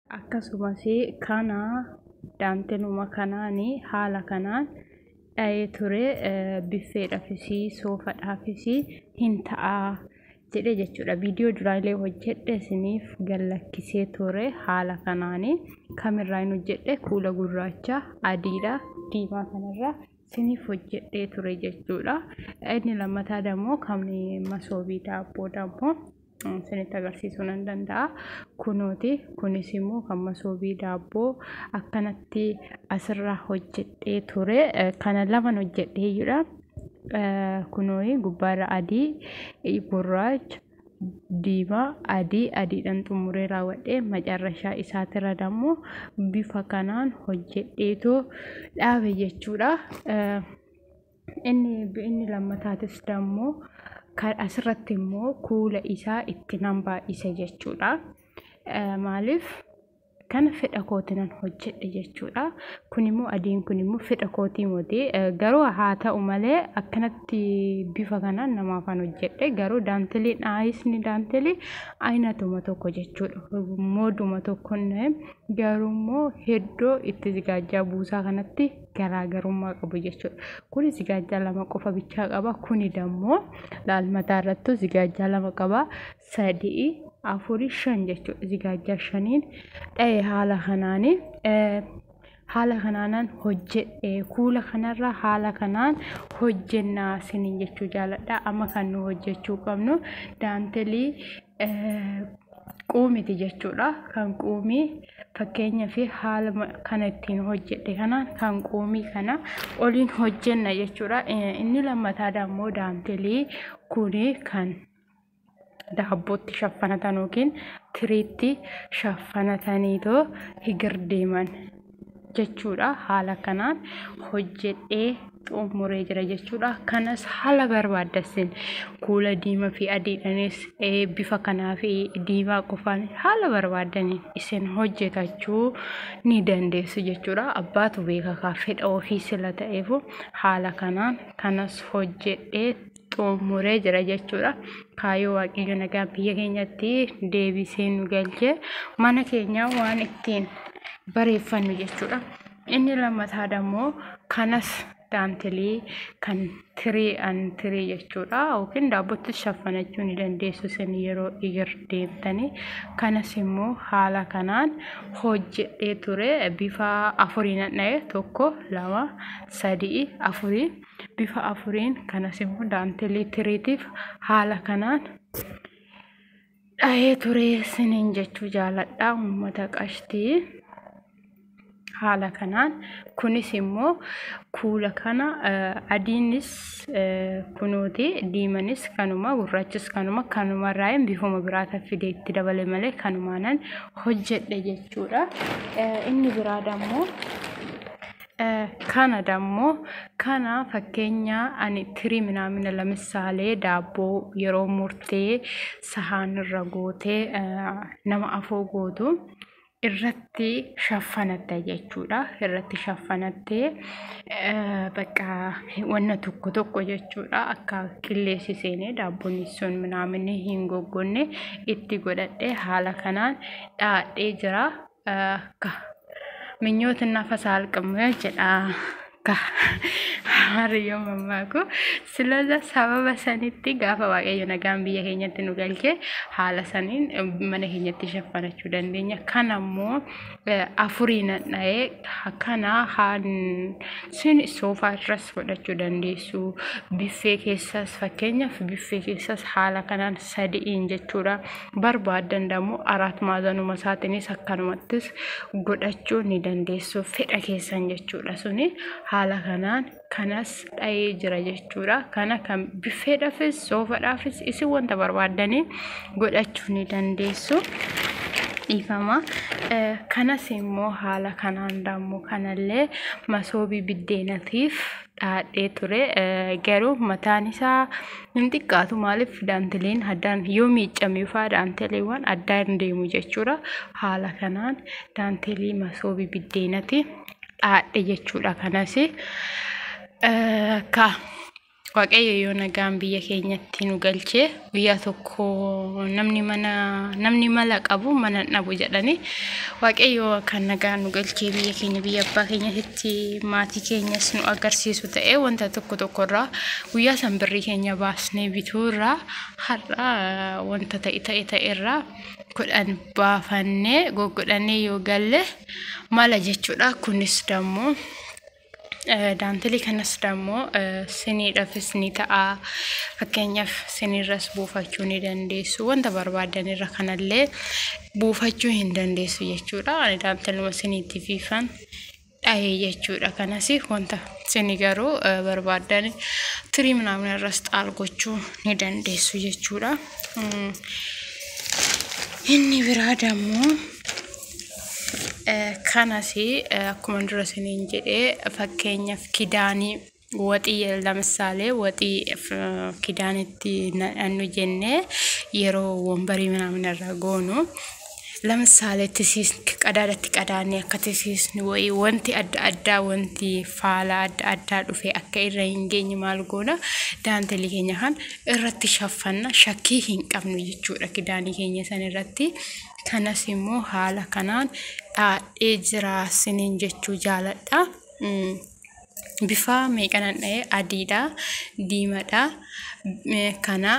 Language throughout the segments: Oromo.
Akkasumas kana daanteluma kanaan haala kanaan dha'ee ture, biffeedhaafis soofadhaafis hin ta'a jedhe jechuudha. Viidiyoo duraalee hojjedhe isiniif gallakkisee ture. Haala kanaan kamirraa hin hojjedhe? Kuula gurraacha, adiidha, diimaa kanarraa isiniif hojjedhee ture jechuudha. Inni lammataa dammoo kan masoobii daabboo dammoo isinitti agarsiisuu nan danda'a. Kunooti, kunis immoo kan masoobii daabboo akkanatti asirraa hojjedhee ture. Kana laman hojjedhee jira. Kunoo gubbaarra adii, gurraacha, diimaa, adii, adiidhaan xumuree raawwadhee macarrashaa isaatirra dammoo bifa kanaan hojjedheetoo dhaabe jechuudha. Inni lammataatis dammoo asirratti immoo kuula isaa itti nan baay'ise jechuudha. Maaliif kana fedha kootinan hojjedhe jechuudha. Kun immoo adiin kun immoo fedha kootii miti, garuu haa ta'u malee akkanatti bifa kanaan namaafan hojjedhe. Garuu daanteliin aayisni daantelii aynatuma tokko jechuudha. Mooduma tokko, garuu immoo hedduu itti zigaajjaa buusaa kanatti garaagarummaa qabu jechuudha. Kuni zigaajjaa lama qofa bichaa qaba. Kuni dammoo laalmataa irrattu zigaajjaa lama qaba. Sadii, afurii, shan jechuudha. Zigaajjaa shaniin dha'e haala kanaani. Haala kanaanan hojjedhe, kuula kanarra haala kanaan hojjennaa isiniin jechuu jaaladha. Amma kan nu hojjechuu qabnu daantelii quumiti jechuudha. Kan quumii fakkeenyaa fi haala kana ittiin hojjedhe kanaan kan quumii kana oliin hojjenna jechuudha. Inni lammataa dammoo daantelii kuni kan daabbootti shaffanatan yookiin tiriitti shaffanataniitoo higir deeman jechuudha. Haala kanaan hojjedhee xumuree jira jechuudha. Kanas haala barbaaddasin kuula diimaa fi adiidhaanis, bifa kanaa fi diimaa qofaan, haala barbaaddaniin isin hojjetachuu ni dandeessu jechuudha. Abbaatu beeka, fedha ofii sila ta'eefu haala kanaan kanas hojjedhee xumuree jira jechuudha. Kaayyoo Waaqayyo nagaan biyya keenyatti deebisee nu galchee mana keenya waan ittiin bareeffannu jechuudha. Inni lammataa dammoo kanas daantelii kan tirii an tirii jechuudha, yookiin daabbootti shaffanachuu ni dandeessu isin yeroo igir deemtanii. Kanas immoo haala kanaan hojjedhee ture, bifa afuriin dha'e, tokko, lama, sadii, afurii, bifa afuriin. Kanas immoo daantelii tiriitiif haala kanaan dha'ee ture isiniin jechuu jaaladha, uummata qashtii. Haala kanaan kunis immoo kuula kana adiinis kunuuti, diimanis kanuma, gurraachis kanuma, kanumarraa bifuma biraata fidee itti dabale malee kanumaanan hojjedhe jechuudha. Inni biraa dammoo kana dammoo kana fakkeenya ani tirii minaamina, lamisaalee daabboo yeroo murtee sahaanirra gootee nama afoo gootu irratti shaffanatta jechuudha. Irratti shaffanattee bakka wanna tokko tokko jechuudha. Akka qilleensi seenee daabboon sun minaamini hin goggonne itti godhadhee haala kanaan dhaadhee jira. Minyootinna fasaalqamu jedha hariyyoo mammaaku. Silaza sababa sanitti gaafa Waaqayyo nagaan biyya keenyatti nu galchee haala saniin mana keenyatti shaffanachuu dandeenya. Kana immoo afuriin dha'ee kana sin soofaa irras godhachuu dandeessu. Biffee keessas, fakkeenyaaf biffee keessas haala kanaan sadi'iin jechuudha. Barbaaddan dammoo araat maazanuma isaatiinis akkanumattis godhachuu ni dandeessu, fedha keessan jechuudha. Suni haala kanaan kanas dha'ee jira jechuudha. Kana kan biffeedhaafis soofaadhaafis isin wanta barbaaddanii godhachuu ni dandeessu. Dhiifama. Kanas immoo haala kanaan dammoo kanallee masoobii biddeenatiif dhaadhee ture. Garuu mataan isaa hin xiqqaatu, maaliif daanteliin addaan yoo miiccame fa'aa daanteliiwwan addaan deemu jechuudha. Haala kanaan daantelii masoobii biddeenati dhaadhe jechuudha kanas. Ka Waaqayyo yoo nagaan biyya keenyatti nu galchee, guyyaa tokko namni mana, namni mala qabu mana hin dhabu jedhani. Waaqayyo kan nagaan nu galchee biyya keenya, biyya abbaa keenyatti maatii keenyas nu agarsiisu ta'ee, wanta tokko tokkorraa guyyaa san birrii keenya baasnee bituurraa, har'a wanta ta'e ta'e ta'erraa 10 baafannee goggodhannee yoo galle mala jechuudha. Kunis dammoo daantilii kanas dammoo siniidhaafis ni ta'a. Fakkeenyaaf siniirras buufachuu ni dandeessu. Wanta barbaadan irra kanallee buufachuu hin dandeessu jechuudha. Ani daantiluma siniitti fiifan dhahee jechuudha. Kanas wanta sini garuu barbaadan tirii minaamin irras xaal gochuu ni dandeessu jechuudha. Inni biraa dammoo kanas akkuma dura isiniin jedhee, fakkeenyaaf kidaanii waxii, lamsaalee waxii kidaanitti naqannu jennee yeroo wombarii minaamin irra goonu, lamsaalee qadaadatti qadaannee akka tisiisni wayii, wanti adda addaa, wanti faala adda addaa dhufe akka irra hin geenye maal goona? Daantelii keenya kan irratti shaffanna, shakkii hin qabnu jechuudha kidaanii keenya san irratti. Kanas immoo haala kanaan dhaadhee jira siniin jechuu jaaladha. Bifa meeqanan dha'ee? Adiidha, diimadha, kana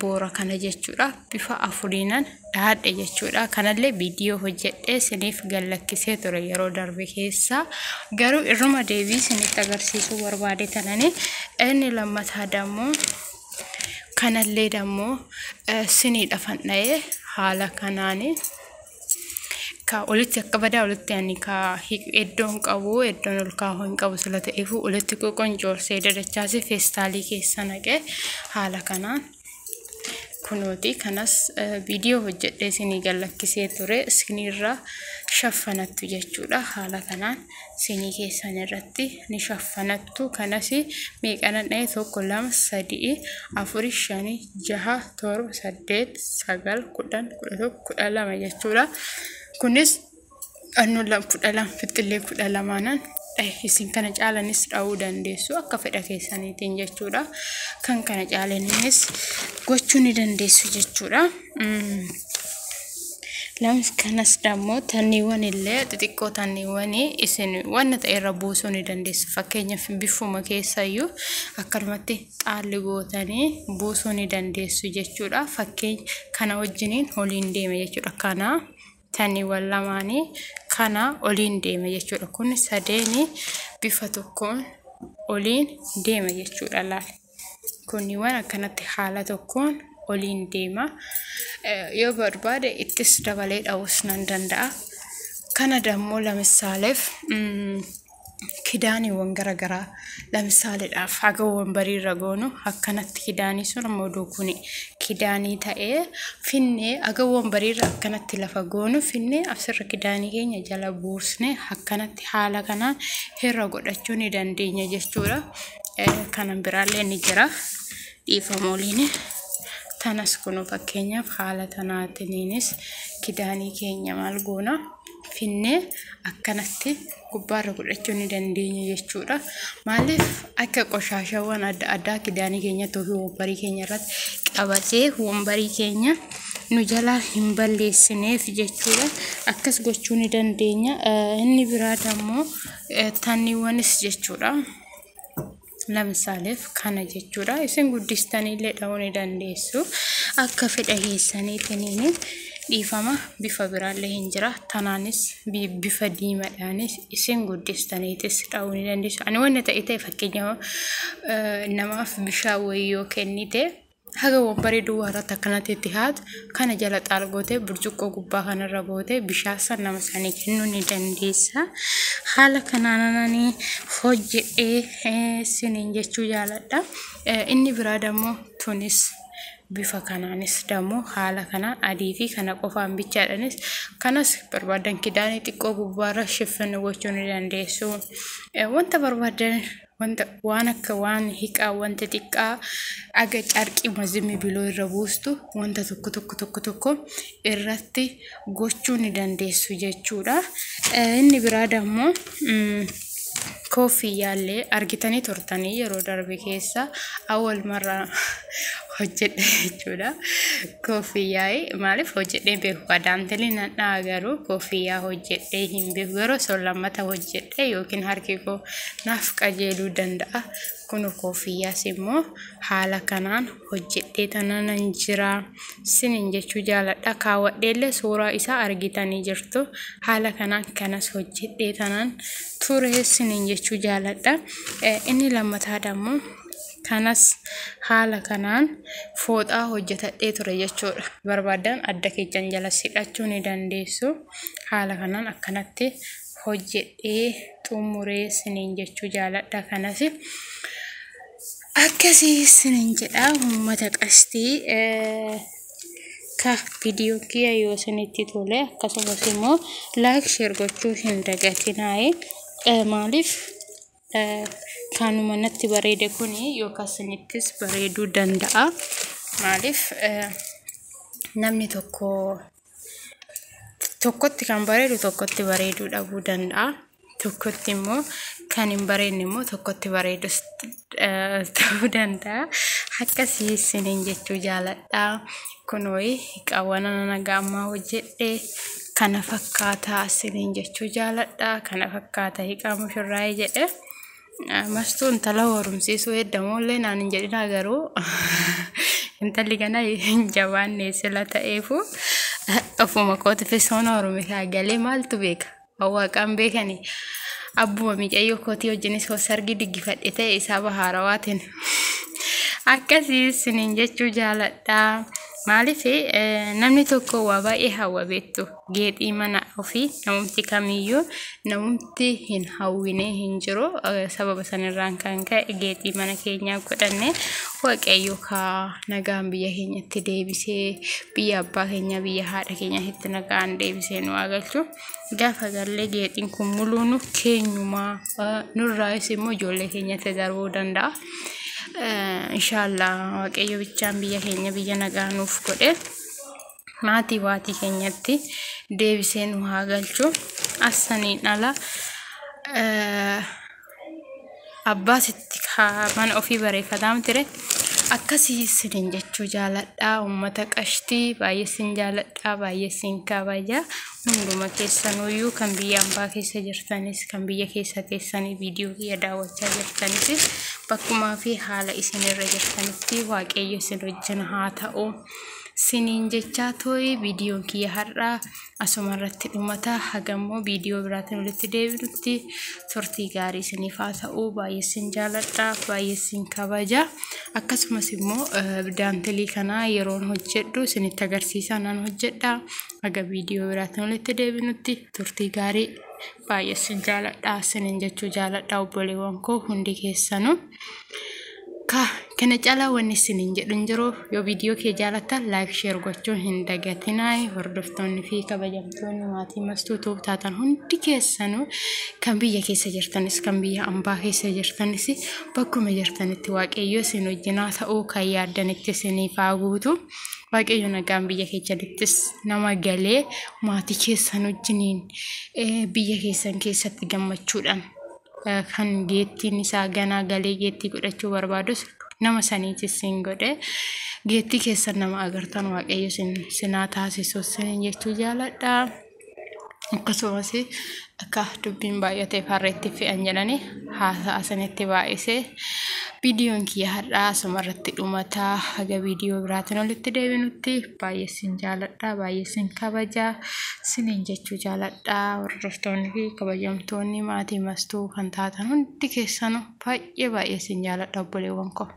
boora kana jechuudha. Bifa afuriinan dhaadhe jechuudha. Kanallee viidiyoo hojjedhee siniif gallakkisee ture yeroo darbe keessa. Garuu irruma deebii sinitti agarsiisuu barbaade tanani. Inni lammataa dammoo kanallee dammoo siniidhafan dha'ee haala kanaani. Ka olitti akka badaa olitti ani ka iddoon qabu, iddoon ol kaa'uu hin qabu sila ta'eefu, olitti qoqoncoorsee dadachaasee feestaalii keessa naqee haala kanaan kunooti. Kanas viidiyoo hojjedhee isinii gallakkisee ture. Siniirra shaffanattu jechuudha. Haala kanaan sinii keessan irratti ni shaffanattu. Kanas meeqanan dha'e? 1, 2, 3, 4, 5, 6, 7, 8, 9, 10, 11, 12 jechuudha. Kunis annu 12 fixxillee 12nan dhahe. Isin kana caalanis dha'uu dandeessu akka fedha keessaniitiin jechuudha. Kan kana caalaniinis gochuu ni dandeessu jechuudha. Lamis kanas dammoo tanniiwwan illee xixiqqoo, tanniiwwan isin wanna ta'e irra buusuu ni dandeessu. Fakkeenyaaf bifuma keessayyuu akkanumatti xaalli gootanii buusuu ni dandeessu jechuudha. Fakkeenya kana wajjiniin oliin deema jechuudha. Kana tanniiwwan lamaanii kana oliin deema jechuudha. Kun sadeeni bifa tokkoon oliin deema jechuudha laal. Kunniiwwan akkanatti haala tokkoon oliin deema. Yoo barbaade ittis dabalee dha'uus nan danda'a. Kana dammoo lamisaaleef kidaaniiwwan garaagaraa, lamisaaleedhaaf haga wombarii irra goonu akkanatti kidaanii sun ammoo kuni kidaanii ta'ee finnee haga wombarii irra akkanatti lafa goonu finnee asirra kidaanii keenya jala buusnee akkanatti haala kanaan irra godhachuu ni dandeenya jechuudha. Kanan biraallee ni jira, dhiifama waliin. Tanas kunu fakkeenyaaf haala tanaatiniinis kidaanii keenya maal goona? Finnee akkanatti gubbaarra godhachuu ni dandeenya jechuudha. Maaliif akka qoshaashawwan adda addaa kidaanii keenya yookiin wombarii keenya irratti qabatee wombarii keenya nu jalaa hin balleessineef jechuudha. Akkas gochuu ni dandeenya. Inni biraa dammoo tanniiwwanis jechuudha. Lamisaaleef kana jechuudha. Isin guddistaniillee dha'uu ni dandeessu. Akka fedha keessaniitiin dhiifama, bifa biraallee hin jira. Tanaanis bifa diimadhaanis isin guddistaniitis dha'uu ni dandeessu. Ani wanna ta'e ta'e, fakkeenyaaf namaaf bishaan wayii yoo kennite, haga wombarii duwwaa irratti akkanatti itti haatu kana jala xaal gootee burcuqqoo gubbaa kanarra gootee bishaan san nama sanii kennuu ni dandeessa. Haala kanaan hojjedhee siniin jechuu jaaladha. Inni biraa dammoo tunis bifa kanaanis dammoo haala kanaan adii fi kana qofaan bichaadhanis kanas barbaadan kidaanii xiqqoo gubbaarra shiffinni gochuu ni dandeessu. Wanta barbaadan, wanta waan akka waan hiqaa, wanta xiqqaa aga carqii mazimmi biloo irra buustu, wanta tokko tokko tokko tokko irratti gochuu ni dandeessu jechuudha. Inni biraa dammoo Koofiyyaallee argitanii turtanii yeroo darbe keessa awwal marra hojjedhe jechuudha. Koofiyyaa maaliif hojjedhee beeku? Daantelii nan dha'a garuu koofiyyaa hojjedhee hin beeku. Yeroo osoo lammata hojjedhe yookiin harki koo naaf qajeeluu danda'a. Kun koofiyyaas immoo haala kanaan hojjedhee tanan jira. Sinin jechuu jaaladha. Kaawwadheellee suuraa isaa argitanii jirtu. Haala kanaan kanas hojjedhee tanan ture sinin jechuu jaaladha. Inni lammataa dammoo kanas haala kanaan fooxaa hojjetadhee ture jechuudha. Barbaadan adda keessan jala hidhachuu ni dandeessu. Haala kanaan akkanatti hojjedhee xumuree sinin jechuu jaaladha. Kanas akkasii sinin jedha uummata qastii. Ka viidiyoo kiyya yoo isinitti tole akkasumas immoo like share gochuu hin dagatinaa. Maaliif kanuma natti bareede kuni yookaan isinittis bareeduu danda'a. Maaliif namni tokko tokkotti kan bareedu tokkotti bareeduu dhabuu danda'a. Tokkotti immoo kan hin bareedne immoo tokkotti bareedus ta'uu danda'a. Akkasii isiniin jechuu jaaladha. Kunoo qaawwana nagaa ammaa hojjedhe kana fakkaataa isiniin jechuu jaaladha. Kana fakkaata hiikaa mushurraa'ee jedhe. Mastuu intala horumsiisuu heddamoollee naan hin jedhinaa garuu intalli kana hin jabaanne sila ta'eefu ofuma kootifis hoona horume galee maaltu beeka? Waaqaan beekani. Abbuma miicayyoo kootii wajjinis sargii diggifadhe ta'e isaa bahaarawaatiin. Akkasii isiniin jechuu jaaladha. Maaliif namni tokko waa baay'ee hawwa beektu geexii mana ofii namumti kamiyyuu namumti hin hawwine hin jiru. Sababa sanirraan kan ka'e geexii mana keenyaa godhanne Waaqayyo kaa nagaan biyya keenyatti deebisee biyya abbaa keenya biyya haadha keenyaatti nagaan deebisee nu haa galchu. Gaafa gallee geexiin kun muluun keenyumaa nurraayis immoo ijoollee keenyatti darbuu danda'a. Inshaallah Waaqayyo bichaan biyya keenya biyya nagaa nuuf godhe maatii waatii keenyatti deebisee nu haa galchu. Assaniin ala abbaasitti mana ofii bareeffataa ture. Akkasii isiniin jechuu jaaladha. Uummata qashtii baay'ee isin jaaladha. Baay'ee isin kabaja. Hunduma keessanuyyuu kan biyya ambaa keessa jirtanis kan biyya keessa teessanii viidiyoo kiyya daawwachaa jirtanis bakkumaa fi haala isin irra jirtanitti Waaqayyo isin wajjin haa ta'u. Siniin jechaa tooyi viidiyoon kiyya har'aa asuma irratti dhumata. Hagammoo viidiyoo biraatiin walitti deebinutti turtii gaarii isiniif haa ta'u. Baay'ee isin jaaladha. Baay'ee isin kabaja. Akkasumas immoo daantelii kana yeroon hojjedhu isinitti agarsiisaa nan hojjedha. Haga viidiyoo biraatiin walitti deebinutti turtii gaarii baay'ee isin jaaladha. Isiniin jechuu jaaladha obboleewwan koo hundi keessanuu. Ka kana caalaa wanni isiniin jedhu hin jiru. Yoo viidiyoo kee jaalattan like share gochuu hin dagatinaa. Hordoftoonni fi kabajamtoonni maatii Mastuu Tuub taatan hundi keessanuu kan biyya keessa jirtanis kan biyya ambaa keessa jirtanis bakkuma jirtanitti Waaqayyo isin wajjin haa ta'u kan yaaddanitti isiniif haa guutu. Waaqayyo nagaan biyya keessanittis nama galee maatii keessan wajjiniin biyya keessan keessatti gammachuudhaan kan geettiin isaa ganaa galee geettii godhachuu barbaadus nama saniitis sin godhe geettii keessan nama agartan Waaqayyo sinaa taasisu sinin jechuu jaaladha. Akkasumas akka dubbiin baay'ateef harreetti fe'an jedhanii haasa'a sanitti baay'isee viidiyoon kiyya har'aa asuma irratti dhumataa. Haga viidiyoo biraatiin walitti deebinutti baay'ee sin jaaladha, baay'ee sin kabaja, sinin jechuu jaaladha. Hordoftoonni fi kabajamtoonni maatii Mastuu kan taatan hundi keessanuu baay'ee baay'ee sin jaaladha obboleewwan koo.